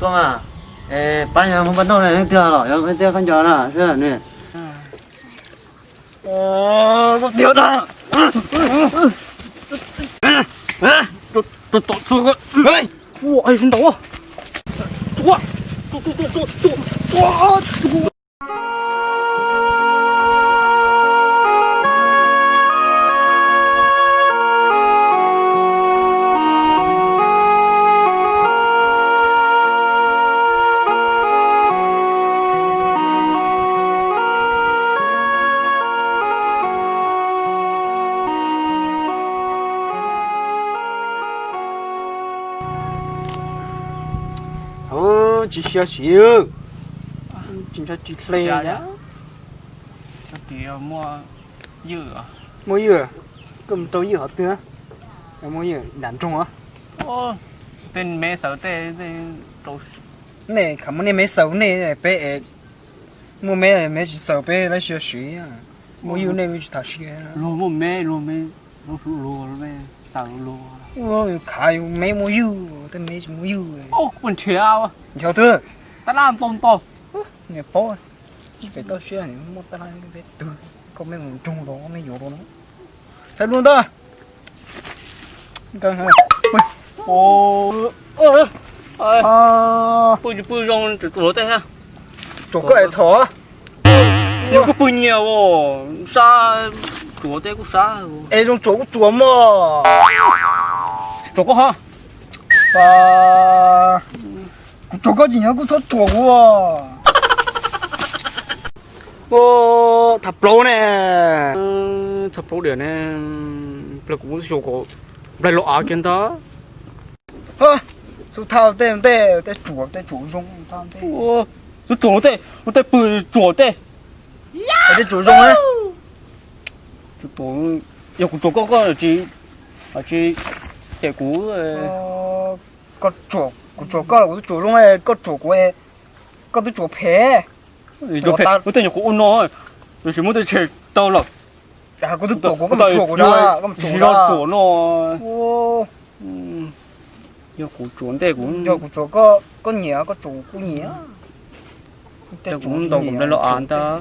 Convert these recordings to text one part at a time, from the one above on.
Tuaj mas, pab yog muaj paj noj leej twg los yog leej twg khaub ncaws na xwb nws. Tsis xyov siv, tsis ntshai tsis hle. Muaj ywj, koj mus rau ywj qhov twg? Muaj ywj nram nroog. Tej me xaws tej, nej khav muaj nej me xaws nej peb es, muaj me me tsis xaws peb lawv tsis siv. Muaj ywj nej tsis tham siv. Luag muaj me, luag me, luag xaws luag. Khav yus me muaj ywj, tej me tsis muaj ywj. Nrhiav twg? Tab laj ntau ntau. Niam paub, pem toj siab muaj tab laj peb twg, koj me mus nroog los me yuav los no. Hais lus ntag. Pw tsis pw zoo tsuav tej thiab. Tsuav koj es txhom. Yog kuj pw nyias sab, tsuav tej kuj sab. Es zoo tsuav kuj tsuav mog. Tsuav koj ho. Kuv tsuav koj tsis nyob kuj txhob tsuav kuv. Tham plaub ne, tham plaub diam ne, plaub kuv xyuas kom nplaig los av kiag ntag. Xub thaj tej ntej tej tsuav tej tsuav zoo, xub tsuav tej, tej pw tsuav tej, tej tsuav zoo. Yog kuv tsuav koj, koj tsis, tsis cem kuv. Kuv tsuav koj los kuv twb tsuav zoo, koj tsuav kuv, koj twb tsuav phem. Ua tej nyuag kuv ua no, tab sis muab tej tshem tau lawm. Kuv twb tsuav kuv, koj tsuav kuv, koj tsuav no. Yog kuv tsuav ntej kuv, yog kuv tsuav koj nyiam, koj tsuav kuv nyiam. Kuv ntaus kuv nplaig los av ntag.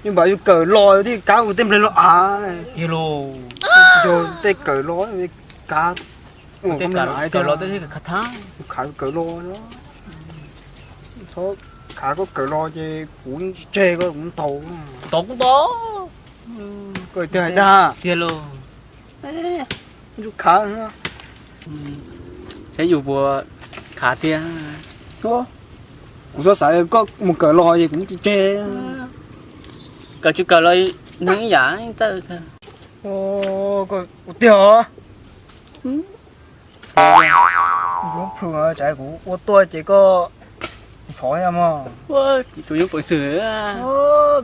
Yeej npam yus kawm los thiaj kav kuv tej nplaig los av. Yog tej kawm los kav, khav kawm los, txhob khav koj kawm los ces kuv tsis tseg koj, kuv ntaus. Tau kuv tau. Koj tiag hais dag. Tiag lauj. Ntsuj khav, saib yus puas khav tiag. Kuv txhob xav koj mus kawm los ces kuv tsis tseg. Kawm tsis kawm los neeg ib yam txawj. Kuv tiag os. Ntsuj plhws, tsam kuv ua tuaj ces koj thov mog. Tsuas yog pawv xwm.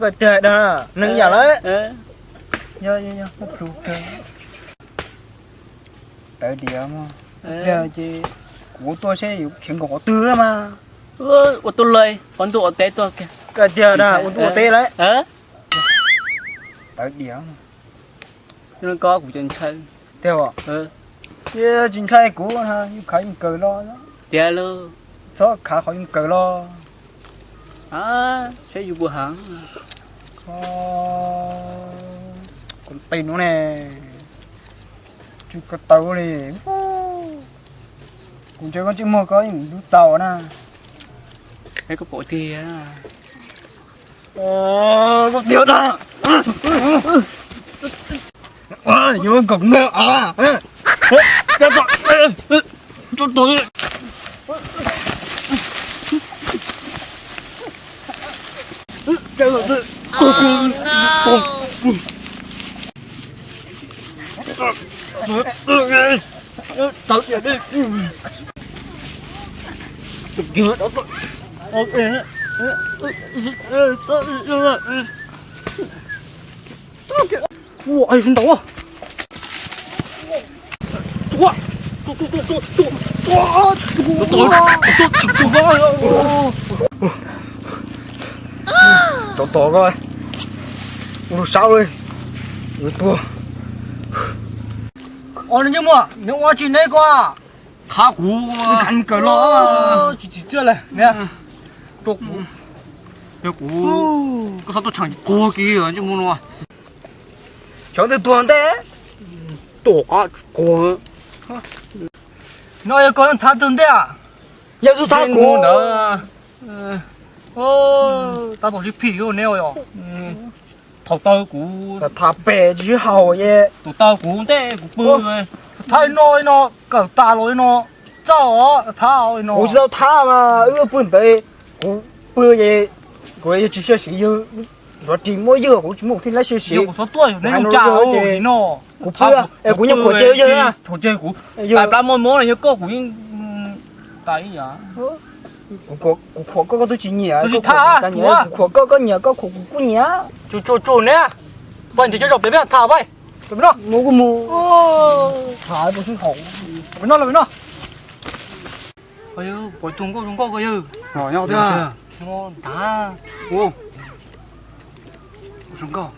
Koj tiag hais dag, neeg ib yam lawm. Yog, yog, yog, muaj plhws kawg. Tawv diav mog. Ces kuv ua tuaj seb yuav khiav nkaum qhov twg mas. Ua tuaj lawm, qhov ntuj ua teb tuaj kiag. Koj tiag dag, ua ntuj ua teb lawm. Tawv diav. Koj kuv cov ntshai. Tiag os. Tsis ntshai kuv, yus khav yus kawm los. Tiag lauj. Txhob khav qhov yus kawm los. Saib yus puas heev. Kuv tes nuav ne, tsw ko taw li. Kuv ntshai koj ntsej muag koj yeej lub txaus na. Koj pom tiag. Koj tiag da. Yuav kom nplawg av. Ua, ntau. Tsov tom ko, ua lug sab li, yuav tuag. Os, ntsej muag, nws ua tsis neb ko. Thab kuv, kawm los. Tsis tsim txiaj li, rau kuv. Yog kuv, koj txhob tuaj tsheej quag kiag ntsej muag no. Xyov twg tuag ntej. Tuaj qab quag. No yog koj thab tuag ntej a? Yog tub thab kuv ntawd. Tab tom sib phim neb yog. Thaum taw kuv tham pem tsis haum ye. Tus taw kuv ntej kuv pw. Thab no no kawm tas los no. Txaj os thab no. Kuv tsis tau thab mas wb pw ntawd. Kuv pw es kuv yog tsis xyuam xim yog nrov ris muab ywg kuv tsis muaj thiaj lab xyuam xim. Kuv txhob tuaj neb zoo cas no. Kuv pw es kuv nyuam qhuav ces yog na. Qhuav ces kuv tas plab muaj mob yog koj kuv yeej tas ib yam. Kuv khuam koj koj twb tsis nyiam. Kuv khuam koj koj nyiam koj khuam kuv kuj nyiam. Tsuag tsuag ne. Pab nrhiav cov zaum pem peb tham pab. Mus kuj mus. Tham pem sib haum. Pem no los pem no. Pom tus nkauj zoo nkauj ko yawg. Nyob tiag. Nyob nrad. Zoo nkauj.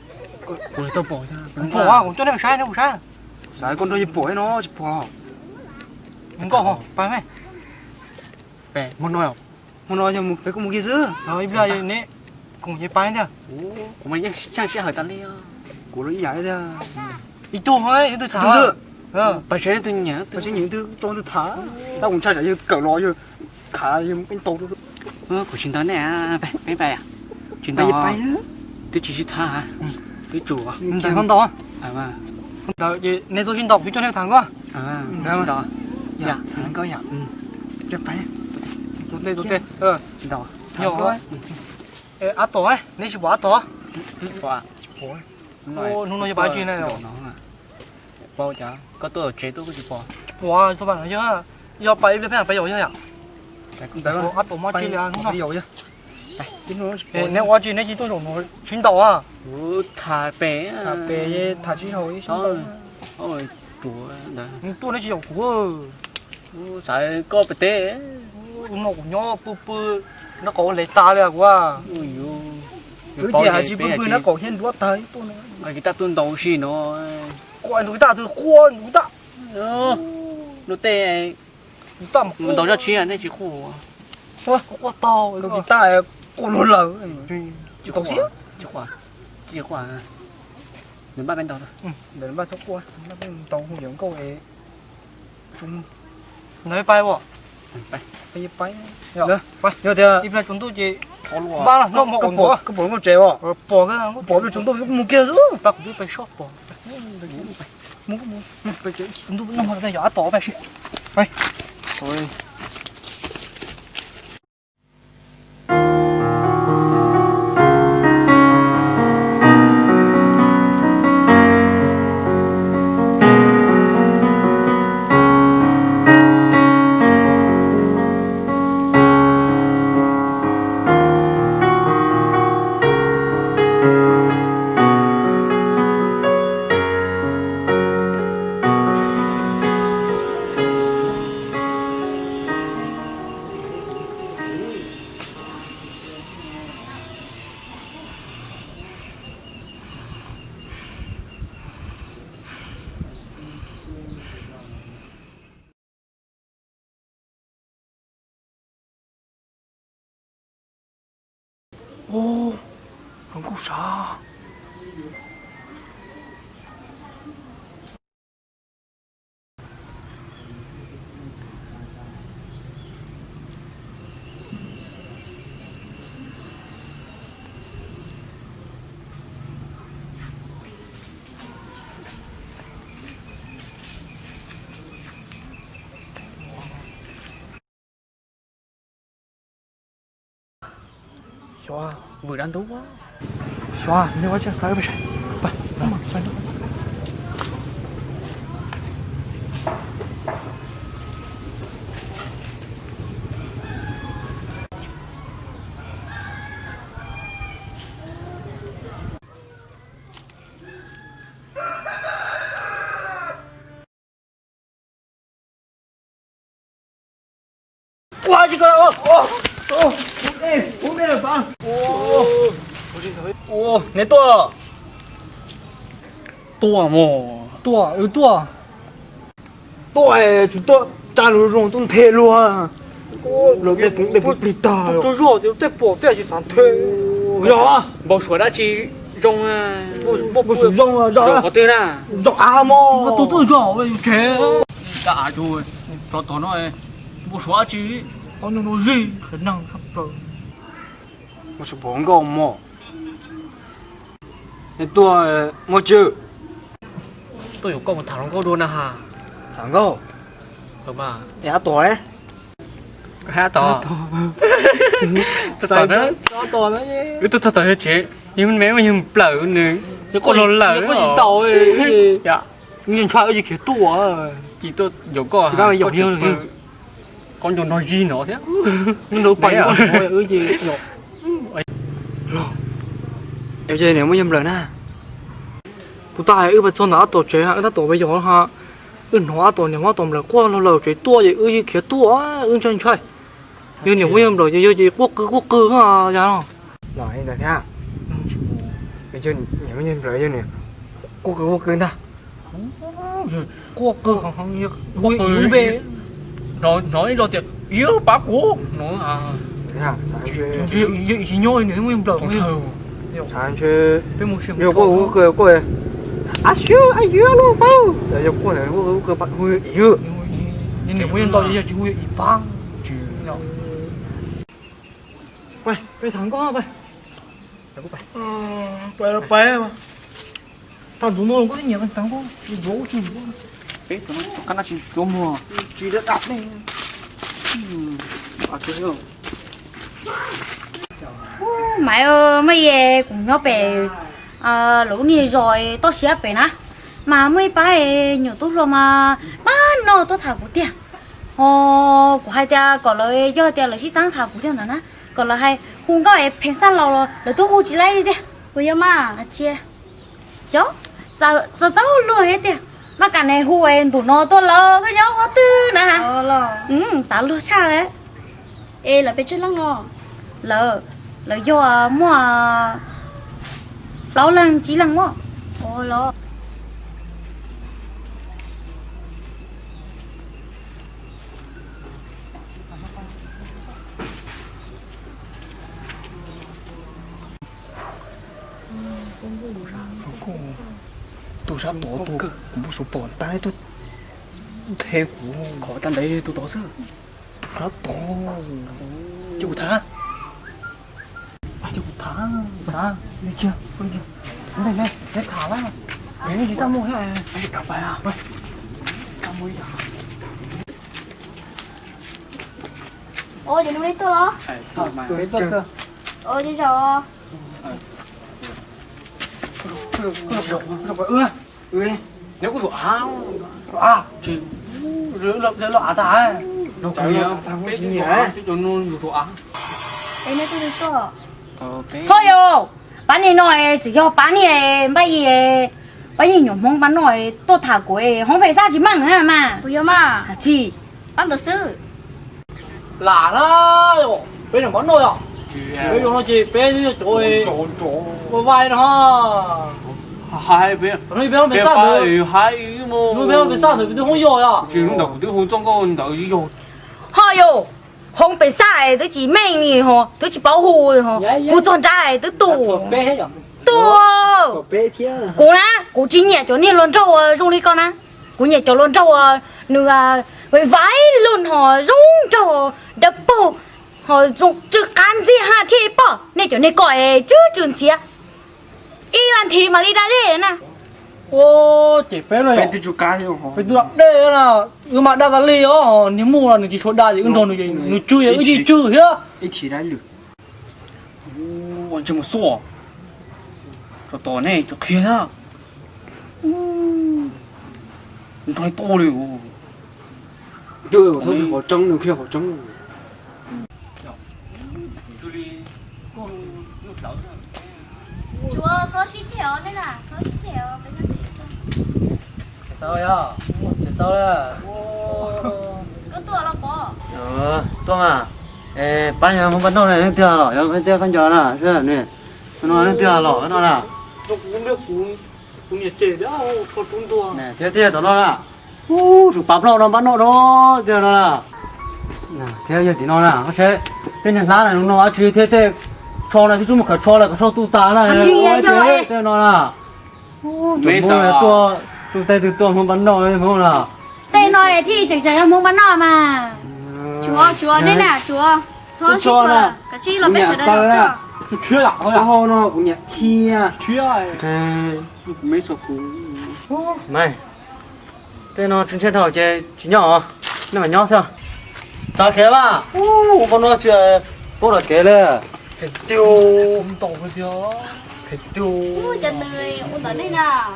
Kuv tau pom. Pom kuv coj nej mus saib, nej mus saib. Xav koj nrog yawg pom no tsis pom. Nkauj ho pab me. Pem hmo no, hmo no yog peb kuj mus kiag xwb. Ib pliag ne, koom ces pab tiag. Kuv mas yeej tshaaj sij hawm tas li. Kuv los ib yam li tiag. Ib tug, ib tug tham xwb. Pab seb tus nyiam, pab seb nyiam tus tso tus tham. Tab kuv ntshai tsam yawg kawm los yawg khav yawg peb ntau. Kuv tsis ntaus nej, peb pais. Tsis ntaus, twb tsis sib tham, twb tsum. Ntawm no ntaus. Ntawd ces nej txhob sib ntaus, kuv coj nej tham nkauj. Ntawd nkauj yom. Tus tej, tus tej. Tsis ntaus. Ab tom, neb tsis pom ab tom? Hnub no yog pab tsi na. Pom, koj tuaj tsev tuaj kuj tsis pom. Tsis pom, tsis tau pab no yog, yog pab ib pliag peb pab yaum yog yom. Ntawd ab tom mob tsi li hnub no. Neb ua tsi neb tsis tuaj zaum no sib ntaus a? Tham pem, tham pem, tham sib haum ib sib ntaus. Tuaj neb tsis yaum kuv. Xav koj pem teb. Hnub no kuv nyob pw pw nraub qaum ua hlev tas li kuv. Twb ces hais tsis pw pw nraub qaum thiab nruab tag ib tuaj. Nqa kiv taj tuaj ntaus si no. Quaj ntaus kiv taj twg, quaj ntaus kiv taj. Nruab tej. Ntaus zoj tsis nej tsis quaj. Quaj tau ntaus kiv taj quaj luag lawm. Tsis tau thiab. Tsis quaj, tsis quaj. Nws npaj peb ntaus, nws npaj txhob quaj, ntaus hu yuav nkauj es. Ntawd pais ua. Yog tias ib pliag tsaus ntuj ces npaj no, koj pom nkauj tsev os? Pom, pom ib pliag tsaus ntuj mus kiag xwb. Pab kuv twb pais sob pom. Mus, mus, mus, pais tsev tsaus ntuj noj mov yog ab tom pais si. Ub, hluas nkauj sav. Xyov, vwm dab ntub. Xyov, nej ua tsi, pab wb pais saib. Neb tuaj? Tuaj mog. Tuaj, wb tuaj. Tuaj, tsis tuaj, Tsa lus zoo tub nthe luag. Lawv tej poob dej poob plig tag. Tsuas zog tias tej pom tej tsis xav nthe. Yog npau suav dab tsi zoo, npau suav zoo zog qhov twg na? Zog av mog. Tus tuaj zog tsev. Ka av tsov tom no npau suav dab tsi? Qhov no no zij qhov neeg sab plaws. Npau suav pom nkauj mog. Tuaj muaj tswv. Tuaj yuav koj mus tham hluas nkauj dua na ha. Tham nkauj. Es ab tom ne? Ab tom. Wb tuaj txog tom tsev, yog me yog plawm nws quaj luag lawm. Ntshai wb tsis khiav tuaj. Tsis tuaj yuav koj, koj ncua nrog zig no thiab. Niam muaj yawg nplawm na. Kuv tab hais wb pais txog ntawm ab tom tsev, wb tab tom pais yos ha. Wb hnov ab tom niam muab ab tom nplawm quaj luag lawm tsev tuaj ces wb yeej khiav tuaj, wb ntshai ntshai. Yog niam muaj yawg nplawm ces yog ces quaj qw quaj qw yas no. Los li ntawd thiab. Niam muaj yawg nplawm yog niam quaj qw quaj qw ntag. Quaj qw, hnov ib lo tias, Iv, pab kuv no. Tsis nyob niam muaj yawg nplawm. Peb mus sim quaj qw quaj, a xyov a yuav luj paub. Yog quaj hu iv. Niam muaj yawg nplawm yog tsis hu iv pab. Peb tham nkauj peb. Peb, peb tham ntxuav muag, koj nyiam tham nkauj ntxuav tsis ntxuav. Peb tus no qab nab tsis ntxuav muag, tsis dab dab ne. Maiv, muaj ib, kuv nyob pem lawv lub niag zos toj siab pem na, mas muaj ib pab nyuam tub hluas mas pab noj tuaj tham kuv tiag. Ho kuv hais tias kom lawv, yog tias lawv sib txeeb tham kuv thiab ntawd na, kom lawv hais hu nkauj es pheej xaj los lawv twb hu tsis laib li tiag. Puas yog mas? Tsis, xyov, txawv txawv luag tiag. Maj kam ne hu es ntus no tuaj lawm koj nyob qhov twg na? Xav luag tshaj li. Es lawv pes tsawg leej no? Lawv, lawv yog muaj plaub leeg tsib leeg muaj. Los, tus sab tod tus kuv muab suav pom tag, tus nthe kuv qhov tag ntawd tus tod xwb. Tus sab tod, ces kuv tham. Ces kuv tham, xav, neb tham lawm, neb tsis txaj muag thiab. Ua ces neb tuaj los? Ua ces zaum. Neb kuj suav av, tsis, loj av tag. Peb cov no yus suav av. Es neb tuaj li tuaj? Ho yog, pab niag no txawm yog pab niag npaj ib, pab niag nyuam Hmoob pab no tuaj tham kuv hoob pem xaj tsis meej na mas. Puas yog mas? Tsis, pab ntawd xwb. Lam na, peb niam pab noj yom. Peb zoo no ces peb cov ua vai no. Peb hoob pem xaj ntawd, peb hoob pem xaj ntawd peb twb hoob yog yom. Tsis, ntawd kuv twb hu txoj nkauj ntawd yog. Ho yog, hoob pem xaj twb tsis meej li ho, twb tsis paub hu li ho, hu txog nrab twb tu. Tu, kuv na, kuv tsis nyiam cov niag hluas nraug zoo li koj na. Kuv nyiam cov hluas nraug nws vaiv vaiv lug ho zoo nraug dawb paug, ho zoo tsw qab ntxiag ha thiaj pom. Nej cov niag ko es tsw tsw ntxiav, ib vas thiv mam li da dej na. Ces peb, peb twb da dej na, wb mam da tas li os, niag muj los nws tsis tshua da ces wb nrog nws, nws tsw ces wb yeej tsw thiab. Ua ntsej muag xuaj, tsov tom nej cov qhia na. Nrog nej tuaj li. Qhov tseeb, nws qhia qhov tseeb. Tsuas txhob sib ceg os, nej na, txhob sib ceg os, peb nyob tim. Tsis tau yog, tsis tau li. Koj tuaj los pov? Tuaj mas. Pab yog Hmoob Paj Noj ne, leej twg los? Yog leej twg koj nco na, seb ne, no leej twg los no na? Thiab thiab tom no na. Ub, tseem pav ploj no npab noj no, tiag no na. Thiab yog tim no na, koj saib, tej niag hlab na no dab tsi thiab, tej tsho na twb tsis muaj khav tsho lawm, khav tsho tu tas na. Tej no na. Tus Hmoob tuaj, tus tej twg tuaj Hmoob npab noj Hmoob na. Tej no thiaj tseem tseem yog Hmoob npab noj mas. Tsuav, tsuav nej na, tsuav, txhob sib tsuas, kav tsij los peb sawv daws xwb. Kuv niam thiab. Maiv, tej no tsis ntshai dhau ces tsis nyob os, nej mam nyob xwb. Tav kev mas, ua poj no tsis paub tav kev li. Phem tiag, phem tiag.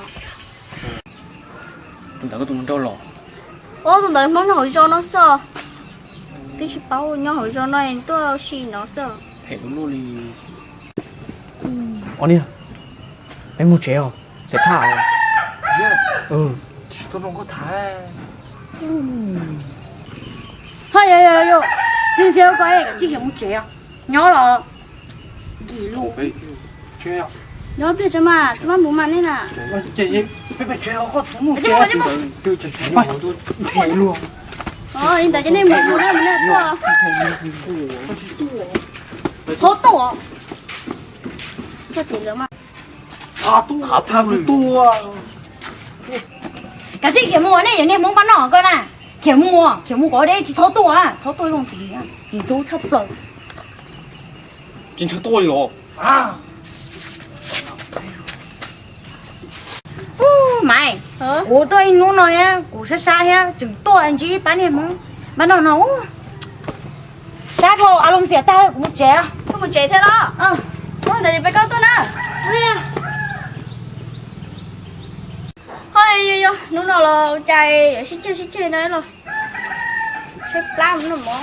Tus ntawd koj tus mus nrauj los. Ub, tus ntawd Hmoob nyob hauv zos no xwb. Twb tsis paub nyob hauv zos no tuaj si no xwb. Phem ua luaj li. Os niag, peb mus tsev os, tsev thaj. Haj yog yog yog, tsis ntsia ko, tsis yog mus tsev os, nyob los nkim lus. Nyob pliag tso mas, xab mab mus mas nej na. Li ntawd ces nej mus mus na, mus nej tuaj. Txhob tuaj. Txhob tuaj. Kav tsij khiav mus, nej yog niag Hmoob npab noj koj na. Khiav mus, khiav mus kom deb, tsis txhob tuaj, txhob tuaj zoo txiv, txiv ntxub tshaj plaws. Tsis ntshai tuaj li os. Maiv, kuv tuaj ib hnub no thiab kuv sab sab thiab tseem tuaj ntsib pab niag Hmoob npab noj no. Sab dhau, a loo xiam tag, kuv mus tsev. Koj mus tsev thiab los? Ntawd ces peb koj tuaj na. Ho, yog yog, hnub no los cas yuav sib ceg sib ceg na los. Tshaib plab mus noj mov.